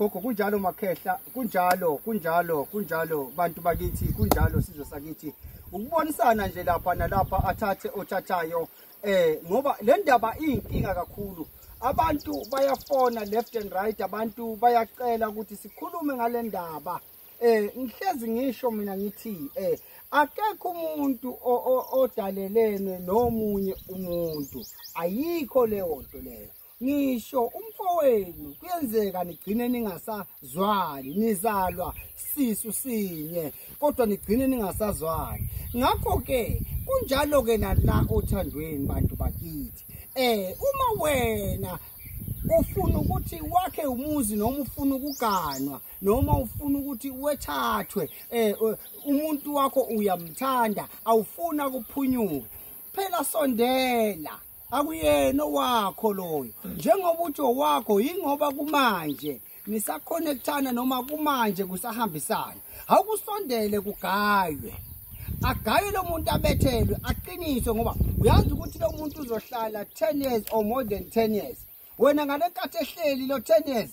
Gogo, kunjalo makhehla, kunjalo, kunjalo, kunjalo bantu bakithi, kunjalo sizwe sakithi. Ukubonisana nje lapha nalapha, athathe othathayo, ngoba le ndaba iyinkinga kakhulu. Abantu bayafona left and right, abantu bayacela ukuthi sikhulume ngale ndaba. Ngihlezi ngisho mina ngithi akekho umuntu odalelene nomunye umuntu, ayikho leyo nto leyo. Ngisho umfowenu kuyenzeka nigcine ningasazwani, nizalwa sisu sinye kodwa nigcine ningasazwani. Ngakho ke kunjalo ke nala othandweni bantu bakithi. Uma wena ufuna ukuthi wakhe umuzi noma ufuna ukuganwa noma ufuna ukuthi wethathwe, umuntu wakho uyamthanda, awufuna kuphunyuka, phela sondela, akuyena wakho loyo. Njengoba uthi owakho yingoba kumanje nisakhonekthana noma kumanje kusahambisana, awukusondele kugaywe, agaywe lo muntu, abethelwe, aqiniswe, ngoba uyazi ukuthi lo muntu uzohlala 10 years or more than 10 years. Wena ngalenkathi ehleli lo 10 years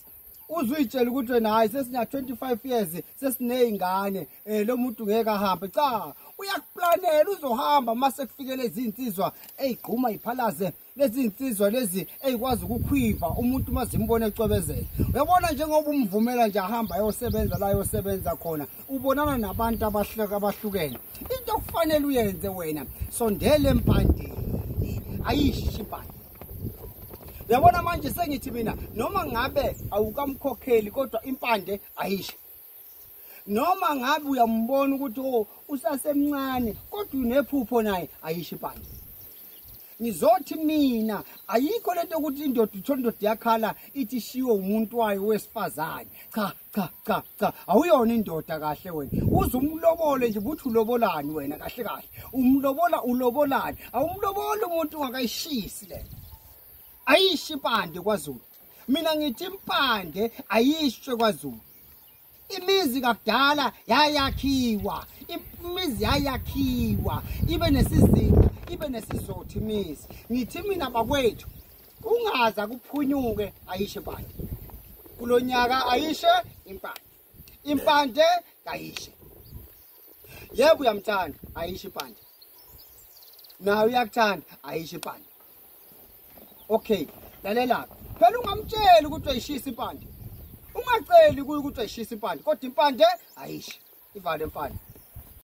uzuyitshela ukuthi wena hayi sesina 25 years, sesineyingane, lo muntu ngeke ahambe. Cha, uyakuplanela, uzohamba mase kufikele izinsizwa eyigquma iphalaze, lezi insizwa lezi eyikwazi ukukhwiva umuntu mazimbone ecwebezela. Uyabona njengoba umvumela nje ahamba ayosebenza la ayosebenza khona, ubonana nabantu abahlukene. Into okufanele uyenze wena, sondele empandeni, ayisho impande. Uyabona manje sengithi mina noma ngabe awukamkhokheli kodwa impande ayisho. Noma ngabe uyambona ukuthi oh usasemncane kodwa unephupho naye, ayisho impande. Ngizothi mina ayikho lento ukuthi indoda uthola indoda yakhala ithi ishiwe umuntu wayo wesifazane. Cha cha cha cha, awuyona indoda kahle wena. Uze umlobole nje, ubuthi ulobolani wena kahle kahle. Umlobola ulobolani? Awumloboli umuntu ungakayishisi le. Ayisho impande kwaZulu. Mina ngithi impande ayishwe kwaZulu. Imizi kakudala yayakhiwa, imizi yayakhiwa ibe nesizinda, ibe nesizotha imizi. Ngithi mina bakwethu, ungaza kuphunyuke, ayishe impande kulonyaka, ayishe impande, impande kayishe. Yebo uyamthanda, ayishe impande, nawe uyakuthanda, ayishe impande. Okay, lalela phela, ungamtsheli ukuthi uyayishisa impande, ungaceli kuye ukuthi uyayishisa impande, kodwa impande ayishe, ivale impande.